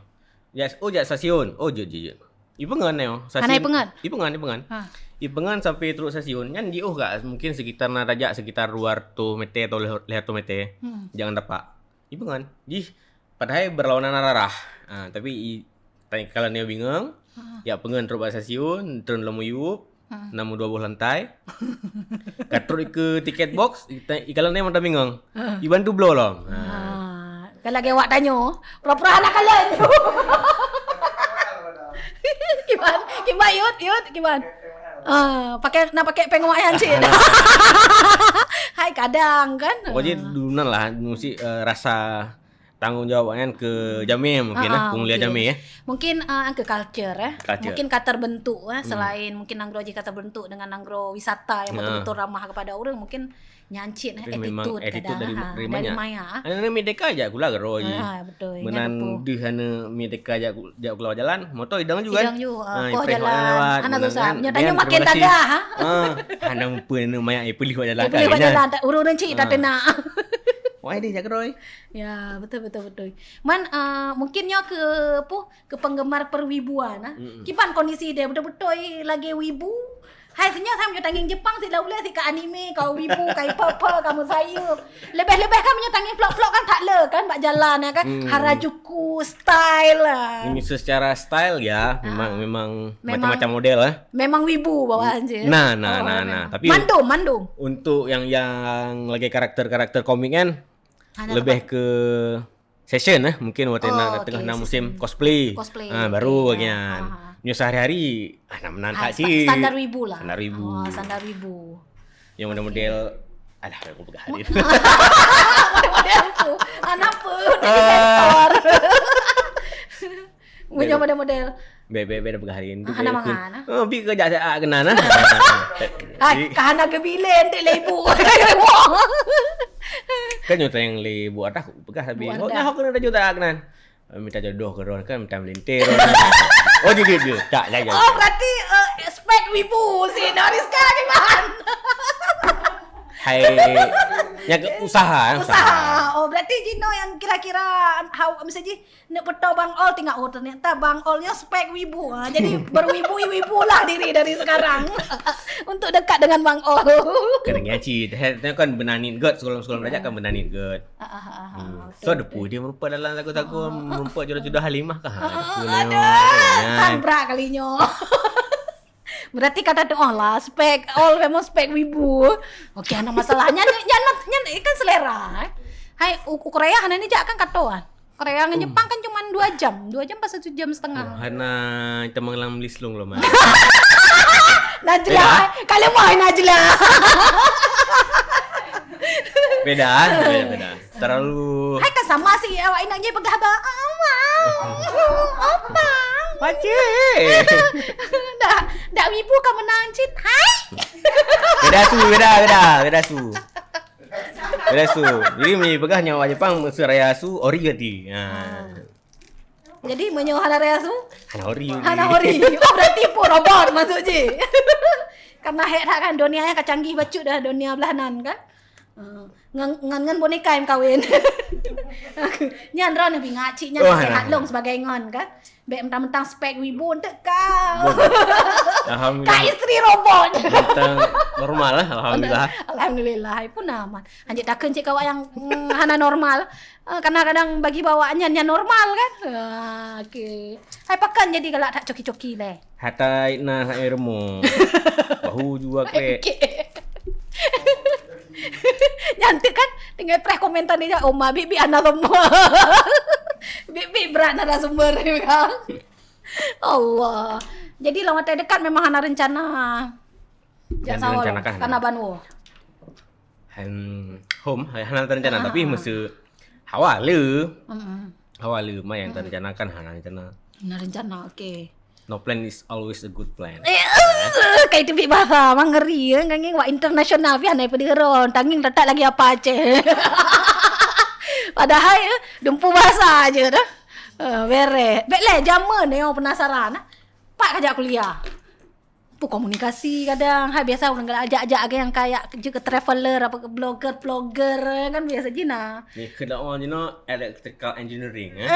Jak, oh, jak stasiun. Oh, jeuet, jeuet, jeuet. Ipeungon nyoe, stasiun. Hana ipeungon? Ipeungon, ipeungon. Ha. Ipeungon sampai trok stasiun. Nyan jiôh gak, mungkin sekitar na tajak sekitar dua ratus meter atau lhèe ratus meter. Hmm. Jangan tapak. Ipeungon. Jih, padahai berlawanan arah. Ah, tapi i-, tai-, kalau nyoe bingong, ha, ya peungon trok bak stasiun, treun lom u Yup, ha, enam dua boh lantai. Ka trok ke tiket box, i-, i-, kalau nyoe mantong bingong. Ha. Iban tu bloe lom. Ha. Ha. Kalau lagèe awak tanyoe, pura-pura hana kalon. Kiban, kiban, Yut, Yut, kiban. Ah, pakai, nak pakai péng wayang cit. Hai, kadang kan. Pokoknya dulu nan lah, mesti, eh, rasa tanggung jawab nyan ke jamé mungkin, ah, ah, keu mulia mungkin jamé, eh. Mungkin, ah, ke culture, eh. Culture. Mungkin ka terbentuk, eh, hmm, selain mungkin nanggroe jih ka terbentuk dengan nanggroe wisata yang, ah, betul-betul ramah kepada orang, mungkin nyan cit, eh, tapi memang attitude, attitude kadang, dari, ha, dari dari maya, maya. Aneuk miet teuka jak kula keudroe jih. Ah, betul. Meunan nyan pun deuh aneuk miet teuka jak ku-, jak kula jalan, moto idong ju kan? Idong ju, ah, ah, poh jalan, lewat, hana susah. Meunan kan, nyoe tanyoe makin tagah, ha? Ah, hana mupeue aneuk maya, eh, peulih bak jalan. Eh, peulih bak jalan, ureueng-ureueng cit, ah, tateunak. Wah, deh, jak keudroe. Ya, betul, betul, betul. Man, ah, mungkin nyoe ke, apa, ke penggemar perwibuan, ah. Mm-mm. Kiban kondisi dia, betul-betul lagi wibu. Hai, seunyoe saya meunyoe tangieng Jepang, si laulé, si ka anime, ka wibu, ka ipa-pa, ka meusayeup. Lebih-lebih kan meunyoe tangieng vlog-vlog kan that le kan, bak jalan ya kan. Hmm. Harajuku style lah. Ini secara style ya, memang, ah, memang, memang macam-macam model, eh. Memang wibu bawaan je. Nah, nah, oh, nah, nah. Tapi mandum, mandum. Untuk yang, yang lagi karakter-karakter komik kan, hana lebih tepat ke session, eh, mungkin watèe, oh, na, na tengah, oke, na musim session cosplay. Cosplay, ah, oke, baru ya, lagi nyan. Aha. Nyoe sehari-hari, ah, na meunan, hai, tak sta-, cit. Standar wibu lah. Standar wibu. Oh, standar wibu. Yang model-model, alah, aku peugah hari. Model-model tu. Ah, napa? Dari sektor. Model model-model. Bèk, bèk, bèk dah peugah hari nyan. Ah, hana mangat, ah. Oh, bi keu jak saát keunan, ah. Hai, ka hana geubilé, enteuk lé ibu. Kan nyoe tayang lé Bu Ardah, peugah sabe. Bu Ardah. Oh, nah, aku keuneuk tayang saát keunan. Eh, minta jodoh keu droe kan, minta meulintèe droe. Oh, jeuet, jeuet, jeuet. Tak, tak, tak. Oh, berarti, eh, spek wibu si Noriska ni, Man. Hai, nyan keu usaha, usaha. Usaha. Oh, berarti jinoe nyang kira-kira, hau, mesti ji, Neuk peutoe Bang Ol, teuingat, oh, ternyata Bang Ol nyoe spek wibu. Ha, jadi berwibu-wibu lah diri dari sekarang untuk dekat dengan Bang Ol. Keuneuk nyan cit, he, kan beunaniet göt, sekolah-sekolah belajar kan beunaniet göt. Ah, ah, ah, ah, hmm, betul, so, betul. Depu dia merupa dalam lagu-lagu, ah, merupa jodoh-jodoh Halimah kah? Ah, ah, depu ah, dia. Aduh, kan berat kali nyoe. Berarti kata tu, oh lah, spek, Ol memang spek wibu. Okey, hana masalah. Nyan, nyan, nyan, nyan kan selera, eh. Hai, u-, u Korea hana nijak kan kato kan. Korea ngon, hmm, Jepang kan cuma dua jam. Dua jam pas satu jam setengah. Oh, hana teumang lam lislung lom, eh. Najla, beda. Kalau mau Najla. Beda, beda, beda. Terlalu. Hai, kan sama si awak inong je peugah ba. Oh, wow. Opa. Pakcik. Dak, dak wibu ka meunan cit. Hai. Beda su, beda, beda, beda su. Beda su. Jadi, meunyoe peugah nyoe awak Jepang, meuseu raya su, ori gati. Ha. Ah. Jadi, meunyoe hana raya su? Hana ori. Hana ori. Oh, berarti pun robot maksud je. Karena hek that kan, dunia nyan ka canggih bacut dah, dunia blah nan kan. Ah, ngan, ngan, ngan boneka nyang kawen. Nyan droeneuh bingak cit nyan, oh, sehat lom sebagai ngon kan. Bèk mentang-mentang spek wibu enteuk ka. Bon. Alhamdulillah. Ka istri robot. Mentang normal lah, alhamdulillah. Alhamdulillah, hai pun aman. Hanjeuet takheun cit keu awak nyang, mm, hana normal. Ah, kadang-kadang bagi bak awak nyan, nyan normal kan. Ah, okey. Hai pakon jadi galak that coki-coki lé. Hatai na hai rumoh. Bahu jua krek. Oke. Nyan teuk kan, tinggai preh komentar dia, "Oh, ma, bit-bit hana semua." Bit-bit brat narasumber kan. Allah. Jadi, lam watèe dekat memang hana rencana. Jak sawa, hana rencana kan? Karena ban woe. Hmm, hom, hana terencana, ah, tapi ah, meuseu hawa le. Mm-mm. Hawa le, ma nyang, mm-mm, terencana kan hana rencana. Hana rencana, okey. No plan is always a good plan. Eh, eh, kai teubiet bahasa, mang ngeri, eh, ngieng wak internasional, pih hana peudeuh ron, tangieng teutap lagi apa Aceh. Padahai, eh, dumpu bahasa je dah. Eh, bereh. Bèk lé, jameun, eh, penasaran, eh. Pat ka jak kuliah. Peue komunikasi kadang, hai biasa ureueng galak jak-jak nyang kaya jeuet keu traveler, apa keu blogger-blogger, kan biasa jih na. Ni keunoe jinoe electrical engineering, eh?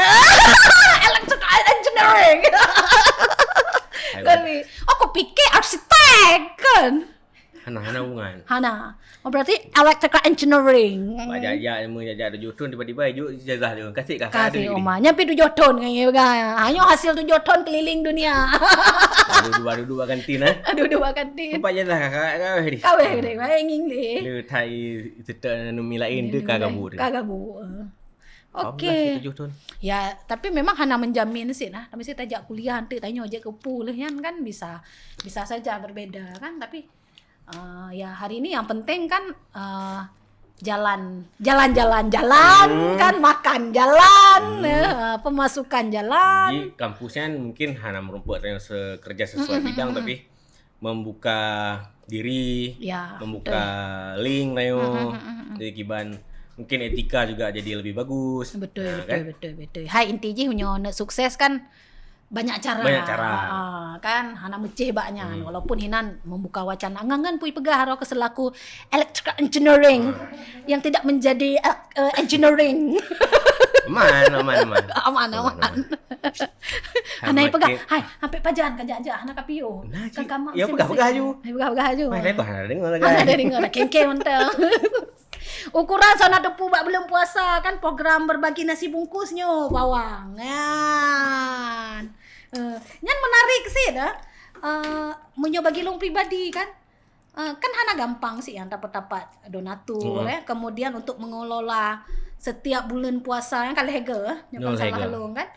Electrical engineering. Hai, kan ni. Oh, kupikir arsitek, kan? Hana, hana hubungan. Hana. Oh, berarti electrical engineering. Bak jak-jak, ilmu jak-jak tujoh thon, tiba-tiba ijok ijazah lé. Kasih kakak. Kasih degree. Oma. Nyan pih tujoh thon ngon ié peugah. Hanyoe hasil tujoh thon keliling dunia. Duduk-duduk bak kantin, eh? Duduk bak kantin. Empat ijazah kakak, kakak weh di. Kaweh deh, baik nging deh. Lu thai seutôt nami lain tu ka gabu tu. Ka gabu. Okey. Tujoh thon. Ya, tapi memang hana menjamin sih nah. Tapi saya tajak kuliah nanti tanya je ke pulih kan, kan bisa, bisa saja berbeda kan. Tapi Ah, ya, hari ini yang penting kan, ah, jalan, jalan-jalan jalan, hmm, kan, makan jalan, hmm, eh, pemasukan jalan. Jadi kampus nyan mungkin hana meurumpok tanyoe se-, kerja sesuai, hmm, bidang, hmm, tapi membuka diri, ya, membuka, betul, link tanyoe. Hmm, hmm, hmm, hmm, hmm. Jadi kiban mungkin etika juga jadi lebih bagus. Betul, nah, betul, kan? Betul, betul. Hai, inti jih meunyoe nak sukses kan banyak cara. Banyak cara. Ha, kan? Hana meucéh bak nyan. Hmm. Walaupun hinan membuka wacana. Ngan-ngan pui peugah roh ke selaku electrical engineering. Hmm. Yang tidak menjadi, eh, eh, engineering. Aman, aman, aman. Aman, aman, aman. Hana peugah, "Hai, sampai pajan ka jak-jak, hana ka piôh." Nah, kan cik, kamu ya, peugah-peugah aju. Hai, peugah-peugah aju. Mai, lepas hana deungoe lagi. Hana deungoe, dah kengkeng mantap. Ukuran sauna teupeu bak buleuen puasa kan, program berbagi nasi bungkus nyoe bawang. Nyan. Eh, nyan menarik sit, eh. Eh, meunyoe bagi lôn pribadi kan, eh, kan hana gampang sit nyang tapat-tapat donatur, hmm, eh. Kemudian untuk mengelola setiap buleuen puasa kan, ka lhèe geuh, nyoe kan salah lôn kan.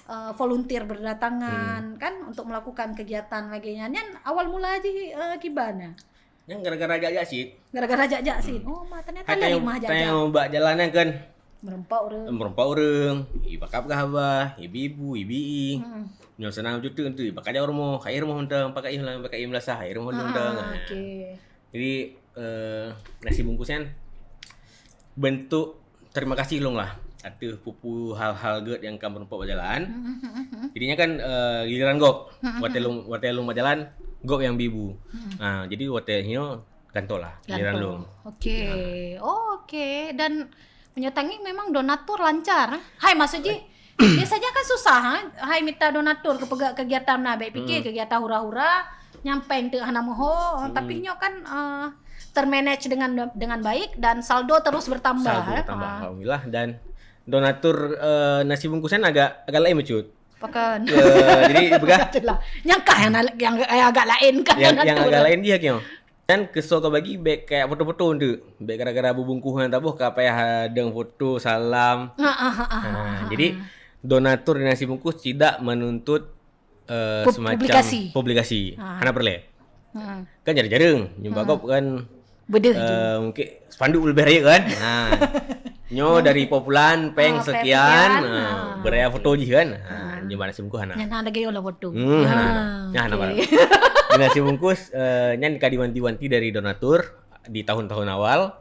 Eh, volunteer berdatangan kan untuk melakukan kegiatan lagèe nyan. Nyan awal mula jih, eh, kiban? Nyan gara-gara jak-jak sit. Gara-gara jak-jak sit. Hmm. Oh, ma, ternyata hai, nyan tanyoe, limah jak-jak. Tanyoe bak jalan nyan kan. Meureumpok ureueng. Meureumpok ureueng, iba ka peugah haba, ibi-ibu, ibi-i. Hmm. Nyoe seunang juteueng tu, iba ka jak rumoh, ka i rumoh mantong, pakai i meulasah, pakai i meulasah, i rumoh lôn mantong. Ah, oke. Jadi, eh, nasi bungkus nyan bentuk terima kasih lôn lah ateueh peue-peue hal-hal gèt nyang ka meureumpok bak jalan. Hmm, hmm, hmm, hmm. Jadinya kan, eh, giliran gob. Hmm, hmm, watèe lôn, watèe lôn bak jalan, gob nyang bi bu. Hmm. Ha, jadi watèe nyoe gantoe lah giliran lôn. Gantoe. Oke. Ha. Oh, oke. Dan meunyoe tangieng memang donatur lancar, eh? Hai, maksud jih, biasanya kan susah, ha? Hai, mita donatur keu peugah kegiatan na, bèk pikir, hmm, kegiatan hura-hura, nyampeng teuk hana meuho, hmm, tapi nyoe kan, eh, termanage dengan, dengan baik dan saldo terus bertambah, eh? Saldo bertambah, ha, alhamdulillah. Dan donatur, eh, nasi bungkus nyan agak, agak laén bacut. Pakon? Ya, jadi peugah. Itulah. Nyang kah nyang na-, nyang, nyang agak laén kan, nyang, nyang donatur agak laén jih, Kiyong. Dan keu soe ka bagi, bèk kajak foto-foto teuk. Bèk gara-gara bubungkôh nyang taboh ka payah dong foto, salam. Ha, ha, ha, ha, ha, ha. Jadi, donatur di nasi bungkus tidak menuntut, eh, pu-, semacam publikasi. Publikasi. Ha. Hana peureulèe. Ha. Kan jareueng-jareueng. Nyoe bak gob kan, beudeuh, eh, mungkin spanduk leubeh rayeuk kan. Ha. Nyoe dari populan, pèng sekian, ha, beureulèe foto jih kan. Ha, nyoe bak nasi bungkus hana. Nyan hana lagèe nyoe lah foto. Hmm, hana, hana. Nyan hana barang. Di nasi bungkus, eh, nyan ka diwanti-wanti dari donatur di tahun-tahun awal.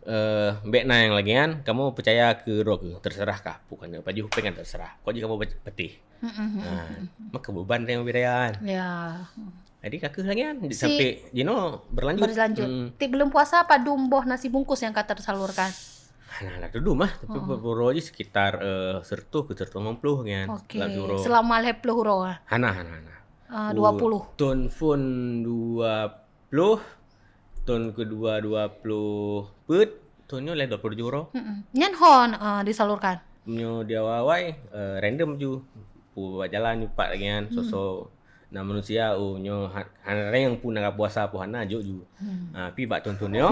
Eh, bèk na nyang lagèe nyan, kamoe peucaya keu droe keuh, terserah kah. Bukan pajoh pèng kan terserah. Kok jih kamoe patéh. Ha, maka beban tanyoe bidayaan. Ya. Jadi ka keuh lagèe nyan, sampai jinoe berlanjut. Berlanjut. Hmm. Tiep buleuen puasa padum boh nasi bungkus nyang ka tersalurkan? Hana, hana teudum ah, tapi per-, per uroe jih sekitar, eh, seratus ke seratus lima puluh nyan. Oke. Selama lhèe ploh uroe ah? Hana, hana, hana. Ah, dua puluh. Thôn phôn dua ploh, thôn keudua dua ploh peuet, thôn nyoe lhèe dua ploh tujoh uroe. Mm-mm. Nyan ho, eh, disalurkan? Nyoe di awai-awai, eh, random ju. Peue bak jalan ju pat lagèe nyan, soe-soe na manusia, oh, nyoe ha-, hana rayong pun na puasa pun hana, jok ju. Hmm. Ah, pi bak thôn-thôn nyoe.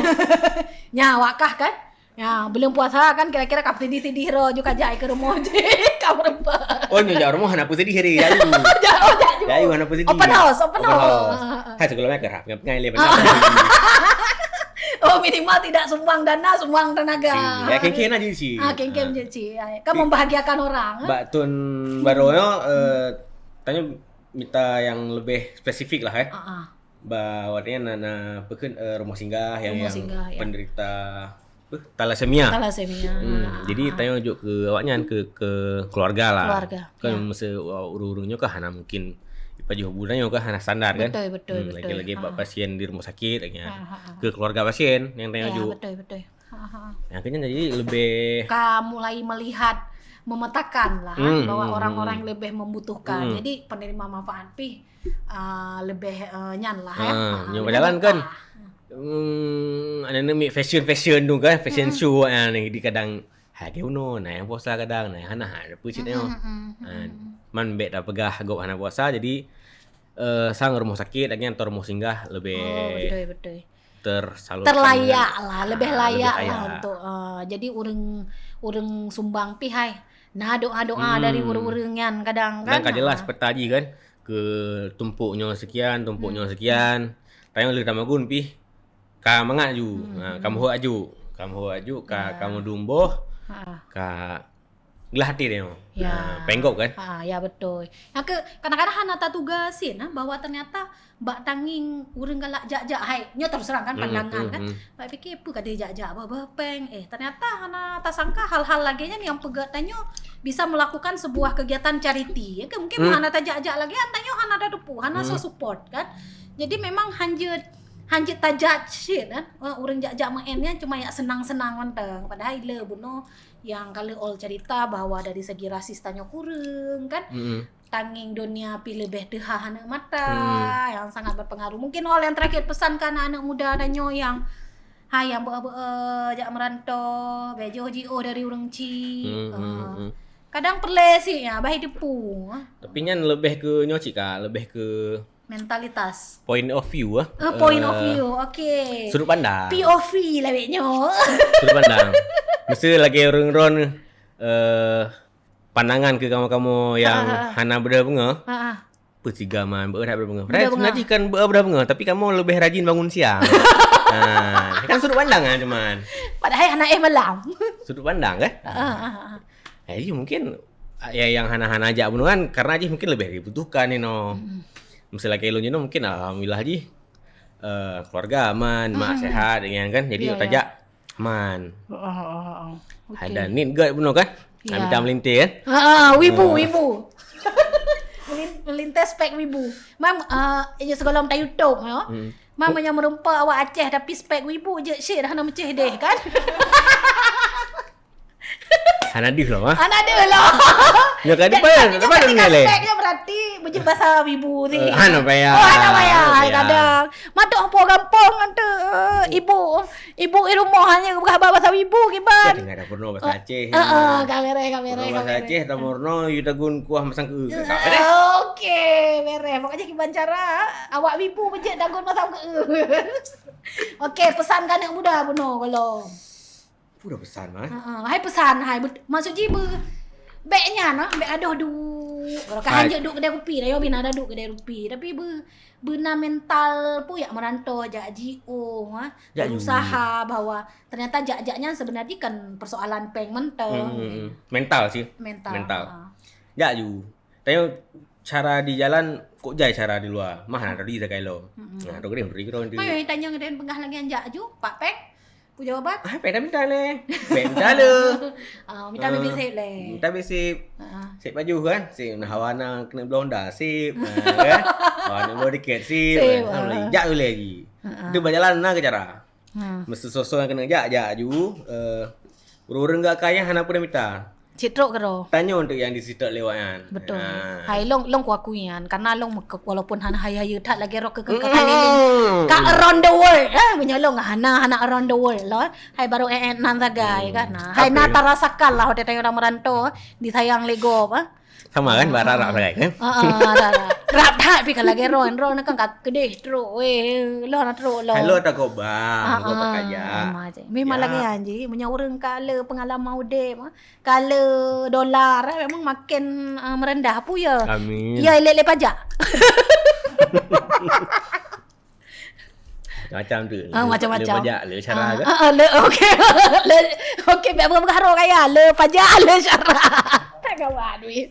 Nyan awak kah kan? Ya, buleuen puasa kan kira-kira ka peusidih-sidih droe ju ka jai keu rumoh jih, ka meureumpok. Oh, nyoe jak rumoh hana peusidih hari, jak ju. Jak, oh, jak ju. Jak ju hana peusidih. Open house, open house. Open house. Ah, ah, ah. Hai, sekolah mai kerap, pengai-pengai lé. Oh, minimal tidak sumbang dana, sumbang tenaga. Ya, kengken aja sih. Ah, kengken je sih. Kan membahagiakan orang, ah. Bak thôn baroe nyoe, eh, tanyoe mita nyang leubeh spesifik lah, eh. Ah, ah. Bak awaknyan na, na peukheun, eh, rumoh singgah nyang, rumoh singgah, ya, penderita, eh, talasemia. Talasemia. Hmm, ah, jadi ah, tanyoe jok keu awaknyan, keu, keu keluarga lah. Keluarga, ya. Kan masa ureueng-ureueng nyoe kan hana mungkin ipajoh bu tanyoe kan hana standar kan. Betul, betul, hmm, betul. Lagi-lagi bak, ah, pasien di rumah sakit lagi kan. Ah, ah, ah. Keu keluarga pasien nyang tanyoe jok. Ya, betul, betul. Ha, ha. Nah, akhirnya jadi lebih ka mulai melihat, memetakan lah, hmm, bahwa, hmm, orang-orang, hmm, yang lebih membutuhkan. Hmm. Jadi penerima manfaat pih, ah, lebih, eh, nyan lah, ya. Ah, ah, nyoe lebih jalan kan. Terbuka. Hmm, ada ni fashion-fashion tu kan, fashion, hmm, show, ah, ni di kadang, ha, ke uno, nah, yang puasa kadang, nah, hana, ha, apa cit, hmm, nyoe. Hmm, hmm, hmm, ah, hmm. Man bèk dah peugah gob hana puasa, jadi, eh, sang rumah sakit lagi atau rumah singgah lebih, oh, betul, betul, tersalurkan, terlayak dengan, lah, lebih, ah, layak, lebih layak lah untuk, eh, jadi ureueng, ureueng sumbang pih hai. Nah, doa-doa, hmm, dari ureueng-ureueng nyan kadang kan. Dan ka jelas, ah, peta jih kan, keu tumpuk nyoe sekian, tumpuk, hmm, nyoe sekian. Tanyoe lheueh tamagun pih ka mangat ju. Hmm. Ha, ka meuhok aju. Tameuhôi aju ka, ya, ka meudumboh, ha, ka glah até tanyoe. Ya. Ha, péng gob kan? Ha, ya betul. Nyang ke kadang-kadang hana tatuga cit nah bahwa ternyata bak tangieng ureueng galak jak-jak hai. Nyoe terus terang kan, hmm, pandangan, hmm, kan. Hmm. Bak pikir peue ka dijak-jak bah, bah péng. Eh, ternyata hana tasangka hal-hal lagée nyan nyang peugét tanyoe bisa melakukan sebuah kegiatan charity. Ya ke mungkin, hmm, hana tajak-jak lagée nyan tanyoe hana tateupeue, hana, hmm, soe support kan. Jadi memang hanjeuet, hanjeuet tajak cit kan. Wah, ureueng jak-jak meu'en nyan cuma jak senang-senang mantong. Padahai le bunoe nyang ka lheueh ol cerita bahwa dari segi rasis tanyoe kureueng kan. Mm-mm. Tangieng donya pih leubeh teuhah aneuk mata, hmm, nyang sangat berpengaruh. Mungkin ol nyang terakhir pesan keu aneuk-aneuk muda tanyoe nyang hai nyang beu-beu jak merantau, beujoh jiôh dari ureueng chik. Hmm, hmm, ah, hmm. Kadang peureulée cit nyan bah jiteupeue. Tapi nyan leubeh keu nyoe cit ka, leubeh keu mentalitas. Point of view ah. Eh, point of, eh, view. Okey. Sudut pandang. P O V lah bek nyoe. Sudut pandang. Miseu lagée ureueng ron, eh, pandangan keu kamoe-kamoe nyang, ha, ha, ha, hana beudôh beungoh. Ha, ha. Peue siga man, beu that beudôh beungoh. Beudôh beungoh. Padahal sebenarnya kan beu-, beudôh beungoh, tapi kamoe leubeh rajin bangun siang. Ha, kan sudut pandang kan cuman. Padahai hana éh malam. Sudut pandang kan? Ha, ha, ha, ha. Eh, iya mungkin, ah, ya, nyang hana-hana jak bunoe kan karena jih mungkin leubeh dibutuhkan inoe. Mm-mm. Miseu lagée lôn jinoe mungkin alhamdulillah jih, eh, keluarga aman, mak, mm-mm, sehat dengan kan. Jadi, iya, iya, tajak aman. Oh, oh, oh, oh. Okey. Ada nit gét bunoe kan? Iya. Ada melintas kan? Ha, ha, wibu, hmm, wibu. Melin-, melintas spek wibu. Mam, eh, ini segolam ta YouTube ya. Hmm. Mam, oh, nyang meureumpok awak Aceh tapi spek wibu je syik dah hana meucéh deh kan? Hana deuh lah, ha? Hana deuh lah. Nyoe ka dibayar, jadi, jadi ketika nilai. Spek dia berarti bejeuet basa wibu sih. Eh, hana payah. Oh, hana payah. Hana payah. Kadang. Matok po gampong tu, eh, ibu. Ibu di rumah hanya geupeugah bahasa wibu kiban. Ka dengar dah pernah bahasa Aceh. Heeh, ka beres, ka beres, ka beres. Bahasa Aceh, dah pernah, you tagun kuah masang ke. Eh, okey, beres. Pokoknya kiban cara awak wibu bejeuet tagun masang ke. Okey, pesan keu aneuk muda bunoe kalau. Peue dah pesan, Man? Ha, ha. Hai pesan, hai. Bet-, maksud jih be-, bék nyan, ha, bék adoh duek. Kalau ka hanjeuet duek keudè kupi, dah yo bina dah duek keudè kupi. Tapi be-, beuna mental peue jak merantau, jak jiôh, ha. Jak berusaha bahwa ternyata jak-jak nyan sebenarnya kan persoalan péng mantong. Hmm, hmm, hmm. Mental sih. Mental. Mental. Ha. Jak ju. Tanyoe cara di jalan kok jai cara di luwa. Mah na tadi sakai lom. Mm-mm. Nah, tu kena beri kira nanti. Hai, tanya dengan peugah lagi anjak ju, Pak Pek. Pu jawaban? Ah, pek dah minta leh. Pek minta le. Ah, minta bibit sip leh. Minta bibit sip. Ah. Sip baju kan? Sip nah hawa na kena bloe Honda, sip. Ah, kan? Hawa na bloe tiket, sip. Sip, ah. Jak uleh lagi. Ah. Itu berjalan na ke cara. Ha. Meusti soe-soe nyang keuneuk jak, jak aju, eh, ureueng-ureueng geuakai nyan hana peue mita. Cit trok keudroe. Tanyoe untuk nyang di sitok lewat nyan. Betul. Ha. Hai, long, long kuakui nyan. Karena long meukeuk walaupun hana hayeue-hayeue that lagèe roh keu keukakan ini. Mm-mm. Ka around the world. Eh, meunyoe long hana, hana around the world loh. Hai baru eh, eh, nan sagai kan. Nah, hai na tarasakan lah watèe tanyoe ureueng merantau, disayang lé gob, ah. Sama kan, bak rap-rap sagai kan? Ah, ah, rap-rap. Rap that pih ka lagèe ron, ron kan ka keudeh trok weh, loh na trok loh. Hai lo takot bang, takot bak kajak. Memang je. Memang lagèe nyan ji, meunyoe ureueng ka le pengalaman udép, ka le dolar, eh, memang makin, ah, merendah pu ya. Amin. Ya, ilek-ilek pajak. Macam tu. Ah, macam-macam. Le pajak, le syarah ke? Ah, ah, le, okey. Le, okey, biar bukan berharap kaya. Le pajak, le syarah. Tak kawan, weh.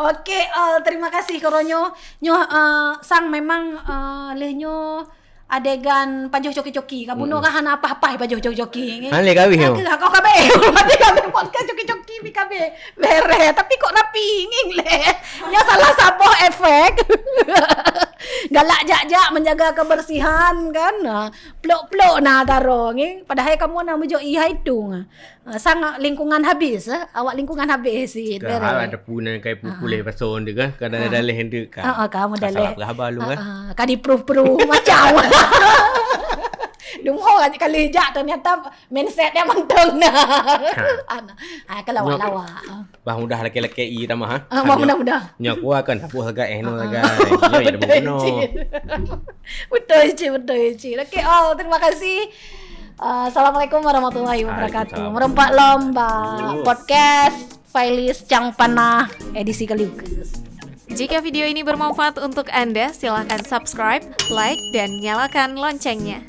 Okey, ah, terima kasih keu uroe nyoe. Nyoe, ah, sang memang, ah, leh nyoe adegan pajoh coki-coki. Ka bunoe kan hana apa-apa pajoh coki-coki. Hana leh kawin nyoe. Aku, aku kabeh. Mati kabeh podcast coki-coki pi kabeh. Bereh, tapi kok rapi ngieng leh. Nyoe salah saboh efek. Galak jak-jak menjaga kebersihan kan. Ha, plok-plok na taro ngieng. Padahai kamoe na meujok i hai tung. Ha, sang lingkungan habis, eh. Awak lingkungan habis sit. Bereh. Ada pun kai pulih pasal dia kan. Kadang ada leh dia kan. Ha, kamu dah leh. Salah haba lu kan. Ha, ka diperuh-peruh macam. Dumo kan kali jak ternyata mindset dia mantong na. Ha. Ana. Ha, kelawak-lawak. Bah mudah laki-laki i tamah, ha? Ah, bah mudah-mudah. Nyoe kuah kan, saboh sagai, eh, no sagai. Nyoe ya, betul, Cik. Betul, Cik, betul, Cik. Okey, all, terima kasih. Ah, Assalamualaikum warahmatullahi wabarakatuh. Waalaikumsalam. Meureumpok lom bak podcast Failis Cang Panah edisi kali. Jika video ini bermanfaat untuk Anda, silahkan subscribe, like, dan nyalakan loncengnya.